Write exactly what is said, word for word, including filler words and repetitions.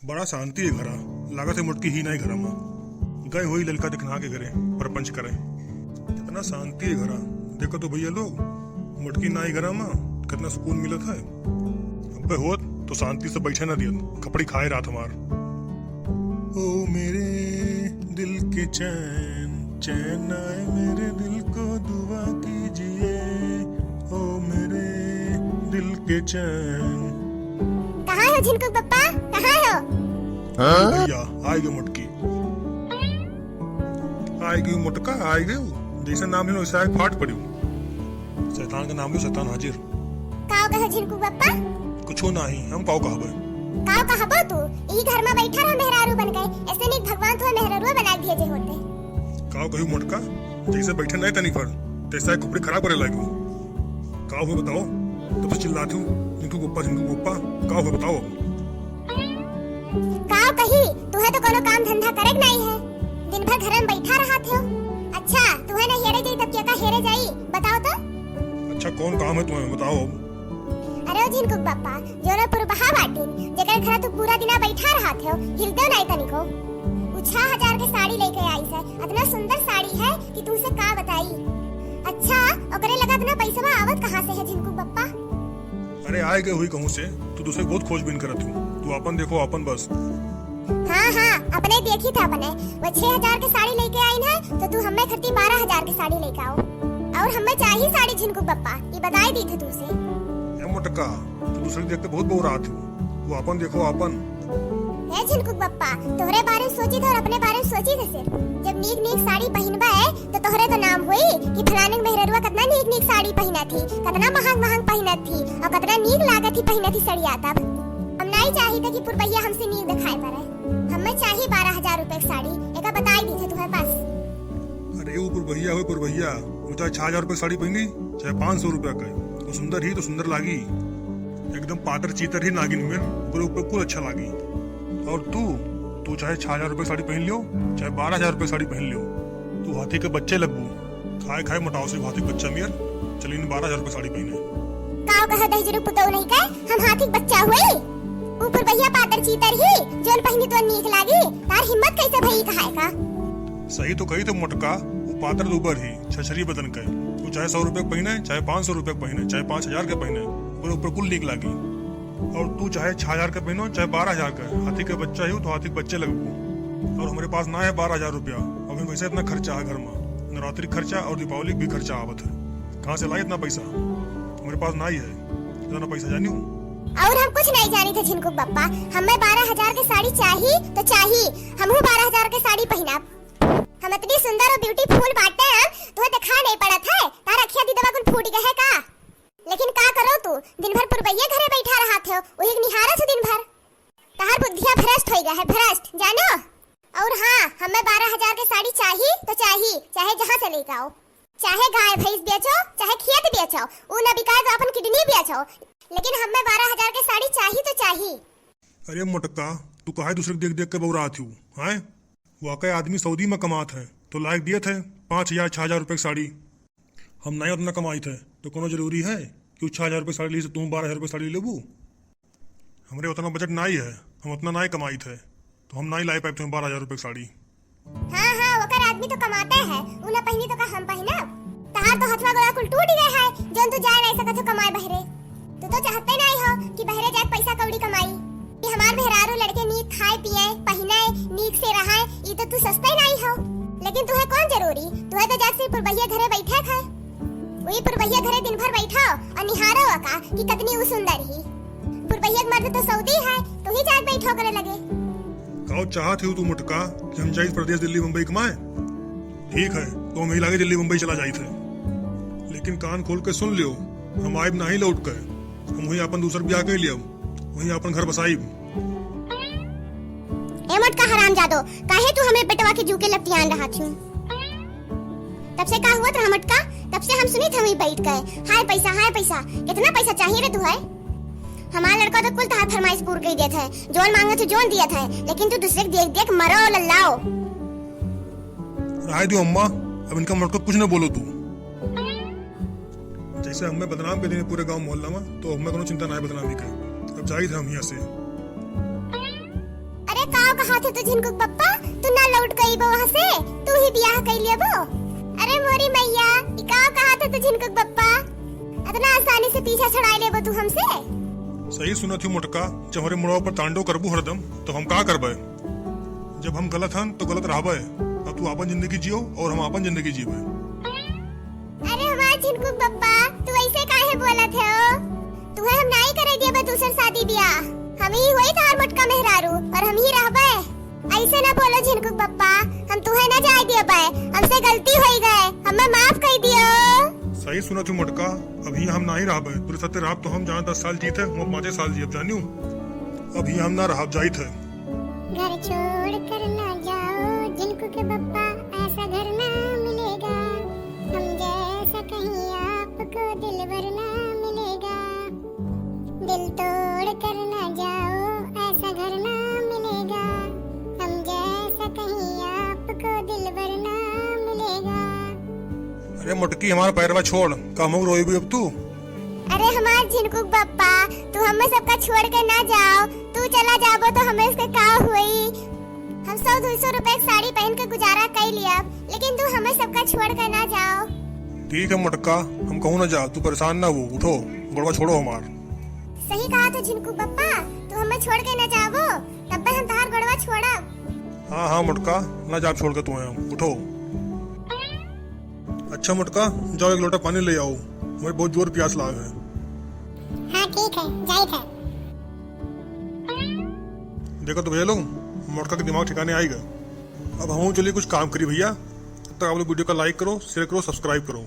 बड़ा शांति है घरा, लागत है मोटकी ही नाई घरा मा। गए होई ललका देखना के घरे, परपंच करे। कितना शांति है घरा, देखो तो भैया लोग, मोटकी नाई घरा मा, कितना सुकून मिलत है। अबे होत तो शांति से बैठे ना दियत, खपड़ी खाए रात हमार। ओ मेरे दिल के चैन, चैन आए मेरे दिल को दुआ कीजिए, ओ मेरे दिल के चैन। कहाँ हो झिनकू पप्पा, कहाँ हो? हाँ? भैया, आइ गयो मोटकी। आइ गयो मोटका, आइ गयो। जैसे नाम लियो, वैसे आइ फाट पड़ियो। शैतान का नाम लियो, शैतान हाजिर। काव कहे झिनकू पप्पा? कुछो नाही, हम काव कहबे। काव कहबो तू? ई घर में बैठा रहो मेहरारू बन गए। ऐसे नीक भगवान तुहे मेहरारू बना के भेजे होते। काव कही मोटका, जैसे बैठे नहीं तनी पर, तैसा एक खोपड़ी खराब करे लागू। काव हो बताओ, तब से चिल्लाती हूँ, झिनकू पप्पा, झिनकू पप्पा, काव हो बताओ अब। काव कही, तुहे तो कोनो काम धंधा करे के नहीं है, दिन भर घर में बैठा रहत हो। अच्छा, तुहे नहीं हेरे जाई तब केका हेरे जाई, बताओ तो। अच्छा, कौन काम है तुम्हें, बताओ अब। अरे ओ झिनकुक पप्पा, जो ना पुरबहा बाटिन, जेकर घरा तू पूरा दिना बैठा रहत हो, हिलते नहीं तनिको। उ छह हजार के साड़ी लेके आइस है, इतना सुंदर साड़ी है कि तुमसे का बताई। अच्छा, ओकरे लगा इतना पैसवा आवत कहाँ से है झिनकुक पप्पा? अरे आए गए हुई कहूँ से, तू दूसरे बहुत खोजबीन करत हूँ, तू आपन देखो आपन बस। हाँ, हाँ, अपने देखी था अपने। वो छह हजार के साड़ी लेके आइन है, तो तू हमें खरती बारह हजार के साड़ी लेके आओ। और हमें चाही साड़ी झिनकुक पप्पा, ये बताई दी थे तुझसे। ए मोटका, तू दूसरे के देखते बहुत बौरात हो, तू आपन देखो आपन। ए झिनकुक पप्पा, तोहरे बारे में सोची था और अपने बारे में सोची था सिर्फ। जब नीक नीक साड़ी पहिनबे, तो तोहरे तो नाम होई कि फलाने के मेहररुआ कितना नीक नीक साड़ी पहिना थी, कितना महंग महंग पहिना थी और कितना नीक लागत थी पहिना थी सड़िया। तब हम नहीं चाही था कि पुरबहिया हमसे नीक दिखाई पड़े। हमें चाही बारह हजार रुपए की साड़ी, एका बताई दी थे तुम्हें बस। अरे वो पुरबहिया हो पुरबहिया, वो चाहे छह हजार रुपए की साड़ी पहनी, चाहे पाँच सौ रुपया का, वो सुंदर ही तो सुंदर लागी, एकदम पातर चीतर ही नागिन में, ऊपर ऊपर कुल अच्छा लागी। और तू, तू चाहे छह हजार रुपए की साड़ी पहन लियो, चाहे बारह हजार रुपए की साड़ी पहन लियो, तू हाथी के बच्चे लगबू। खाए खाए मोटाव से हाथी के बच्चा मियर, चली इन बारह हजार रुपए साड़ी पहने। काव कहा दहिजरू पुतौ नहीं के, हम हाथी के बच्चा हुई? ऊपर बहिया पातर चीतर ही, जोन पहनी तो नीक लागी, तार हिम्मत कैसे भई कहाए का? सही तो कही तो मोटका, वो पातर दुबर ही, छछरी बदन के। तू चाहे सौ रुपए के पहने, चाहे पाँच सौ रुपए के पहने, चाहे पाँच हजार के पहने, ऊपर ऊपर कुल नीक लागी। और तू चाहे छह हजार के पहनो, चाहे बारह हजार के, हाथी के बच्चा ही हो तो हाथी के बच्चे लगबू। और हमरे पास ना है बारह हजार रुपया, अभी वैसे इतना खर्चा है घर में, नवरात्रि खर्चा और दीपावली भी खर्चा आवत है, कहाँ से लाई इतना पैसा? हमरे पास ना ही है इतना पैसा, जानियो। और हम कुछ नहीं जानी थे झिनकुक बप्पा, हमें बारह हजार के साड़ी चाही तो चाही, हमहू बारह हजार के साड़ी पहिनाब। हम इतनी सुंदर और beautiful बाटे हम, तुहे दिखाई नहीं पड़त है? तार अखिया दीदवा कुल फूट गए है का? लेकिन का करो तू, दिन भर पुरबैये घरे बैठा रहत हो, वही निहारत हो दिन भर। तहार बुद्धिया भ्रष्ट होई गए है, भ्रष्ट, जानो? और हाँ, हमें बारह हजार के साड़ी चाही तो चाही, चाहे जहाँ से लेके आओ, चाहे गाय भैंस बेचो, चाहे खेत बेचो, ऊ न बिकाए तो अपन kidney बेचो, लेकिन हमें बारह हजार के साड़ी चाही तो चाही। अरे मोटका, तू काहे दूसरे के देख देख के बौरात हूँ, हैं? वाकई आदमी सऊदी में कमात है, तो लायक दियत है पाँच हजार, छह हजार रुपये की साड़ी। हम नहीं उतना कमाइत है, तो कोनो जरूरी है कि उ छह हजार रुपये साड़ी ली से तू बारह हजार रुपये साड़ी लेबू? हमरे उतना budget नाई है, हम उतना नाई कमाइत है, तो हम नाई लाई पाइब तुम्हें बारह हजार रुपये की साड़ी। हाँ, हाँ, ओकर आदमी तो कमाते है, उ ना पहिनी तो का हम पहिनब? तहार तो हथवा गोड़ा कुल टूट गए है, जौन तू जाए नहीं सकत हो कमाए बहरे। तू तो चाहते नहीं हो कि बहरे जाए पैसा कौड़ी कमाई, कि हमार मेहरारू लड़के नीक खाए पिए, पहिने, नीक से रहे, ई तो तू सस्ते नहीं हो। लेकिन तुहे कौन जरूरी, तुहे तो जाके सिर्फ पुरबहिया घरे बैठे है। वही पुरबहिया घरे दिन भर बैठो और निहारो ओका कि कतनी उ सुंदर ही। पुरबहिया के मर्द तो सऊदी है, तू ही जाके बैठो करे लगे। काओ चाहत हो तू मोटका कि हम जाई परदेस दिल्ली बम्बई कमाए? ठीक है, तो हम यही लागे दिल्ली बम्बई चला जाइत है, लेकिन कान खोल के सुन लियो, हम आइब नाही लौट के, हम वहीं अपन दूसर ब्याह कर लियब, वहीं अपन घर बसाइब। ए मोटका हरामजादो, काहे तू हमरे बेटवा के जू के लपटियान रहा छू? तब से का हुआ था मोटका? तब से हम सुनी थे वहीं बैठ के, हाय पैसा, हाय पैसा, कितना पैसा चाहिए रे तू है? हमार लड़का तो कुल तहार फरमाइश पूर कर देत है, जोन मांगे थे जोन दियत है, लेकिन तू दूसरे के देख देख मरो लल्लाओ। रहे दो अम्मा, अब इनका मोटका कुछ न बोलो तू। जैसे हमें बदनाम कर देने पूरे गांव मोहल्ला में, तो हमें कोनो चिंता ना है बदनामी के। अब जाहिर है हम यहाँ से। कहा थे तू झिनकुक बप्पा, तू ना लौट के अइबो वहाँ से, तू ही बियाह कइ लेबो। अरे मोरी मैया, ई का कहा थे तू झिनकुक बप्पा, इतना आसानी से पीछा छुड़ाई लेबो तू हमसे? सही सुनत ही मोटका, जब हमरे मुड़वा पर तांडव करबू हरदम, तो हम का करबे? जब हम गलत हन, तो गलत रहबे। अब तू आपन जिंदगी जियो और हम आपन जिंदगी जीबे। अरे हमार झिनकुक बप्पा, तू ऐसे काहे बोलत हो? तुहे हम नाई करे दियबे दूसर शादी बियाह। हम ही होई तोहार मोटका मेहरारू और हम ही रहबे। ऐसे ना बोलो झिनकुक बप्पा, हम तुहे ना जाए दियबे, हमसे गलती होई गए, हमें माफ कर दियो। सही सुनत हूँ मोटका, अभी हम नाही रहबे, तोरे साथे रहब तो हम जहाँ दस साल जीत है, वहाँ पाँचे साल जियब, जानियो। अभी हम ना रहब, जाइत है। घर छोड़ कर ना जाओ झिनकुक बप्पा, ऐसा घर ना मिलेगा। हम जैसा कहीं आपको दिलबर ना मिलेगा। दिल तोड़ कर ना जाओ, ऐसा घर ना मिलेगा। हम जैसा कहीं आपको दिलबर ना मिलेगा। अरे मोटकी, हमार पैरवा छोड़, का हम रोइबी अब तू? अरे हमार झिनकुक बप्पा, तू हमें सबका छोड़ के ना जाओ। तू चला जाबो तो हमें उसके का होई? हम सौ दो सौ रुपए के साड़ी पहन के गुजारा कर लिया, लेकिन तू हमें सबका छोड़ के ना जाओ। ठीक है मोटका, हम कहूँ ना जा, तू परेशान ना हो, उठो, गोड़वा छोड़ो हमार। सही कहा तो झिनकुक बप्पा, तू हमें छोड़ के ना जाबो, तब हम तहार गोड़वा छोड़ब। हाँ हाँ मोटका, ना जाब छोड़ के तुम्हें हम, उठो। अच्छा मोटका, जाओ एक लोटा पानी ले आओ, हमें बहुत जोर प्यास लाग है। हाँ ठीक है, जाइत है। देखो तो भैया लोग, मोटका के दिमाग ठिकाने आइगा। अब हम चलिए कुछ काम करी भैया, तब तक आप लोग video का like करो, share करो, subscribe करो।